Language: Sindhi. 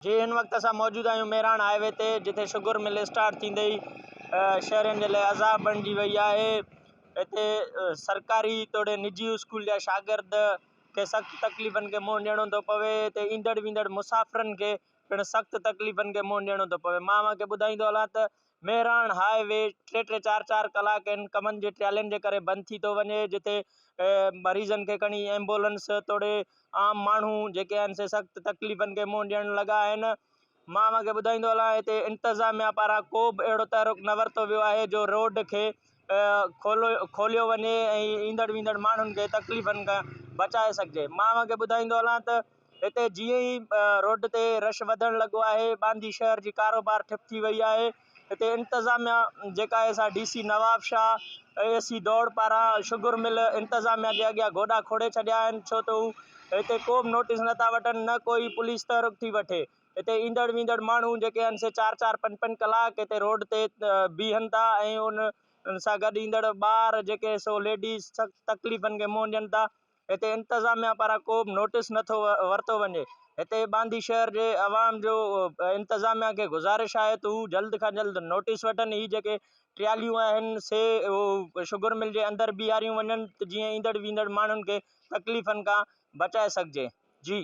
جي هن وقت اسان موجود آهيون مهراڻ هاء وي تي جتي شگر مل اسٽارٽ ٿيندي ئي شهرين جي لاء عذاب بڻجي وئي آهي. هتي سرڪاري توڙي نجي اسڪول جا شاگرد کي سخت تڪليفن کي منهن ڏيڻو ٿو پوي. هتي ايندڙ ويندڙ مسافرن کي پڻ سخت تڪليفن کي منهن ڏيڻو ٿو پوي. مان اوهان کي ٻڌائيندو هلان ته مهراڻ هاء وي ٽي ٽي چار چار ڪلاڪ ان ڪمن جي ٽرالين جي ڪري بند ٿي ٿو وڃي جتي مريضن کي کڻي ايمبولنس توڙي عام ماڻهو جيڪي آهن سي سخت تڪليفن کي منهن ڏيڻ لڳا آهن. مان اوهان کي ٻڌائيندو هلان هتي انتظاميا پاران ڪو به اهڙو تحرڪ نه ورتو ويو آهي جو روڊ کي کوليو وڃي ۽ ايندڙ ويندڙ ماڻهن کي تڪليفن کان بچائي سگهجي. مان اوهان کي ٻڌائيندو هلان ته هتي جيئن ئي روڊ تي رش وڌڻ لڳو آهي ٻانڌي شهر جي ڪاروبار ٺپ ٿي وئي آهي. هتي انتظاميا جيڪا آهي سا ڊي سي نوابشاهه ۽ اي سي دوڙ پاران شگر مل انتظاميا جي اڳيان گوڏا کوڙي ڇڏيا آهن ڇو ته هو هتي ڪو به نوٽيس نٿا وٺن نه ڪوئي پوليس تحرڪ ٿي وٺي هتي ايندڙ ويندڙ ماڻهو جيڪي آهن سي چار چار پنج پنج ڪلاڪ هتي روڊ تي بيهن ٿا ۽ ان سان گڏ ايندڙ ٻار جيڪي سو ليڊيز سخت تڪليفن کي منهن ڏين ٿا هتي انتظاميا پاران ڪو به نوٽيس نٿو ورتو وڃي هتي ٻانڌي شهر جي عوام جو انتظاميا کي گذارش آهي ته هو جلد کان جلد نوٽيس وٺن هي جيڪي ٽراليون آهن سي شگر مل جي اندر بيهاريون وڃن ته جيئن ايندڙ ويندڙ ماڻهن کي تڪليفن کان بچائي سگهجي جي.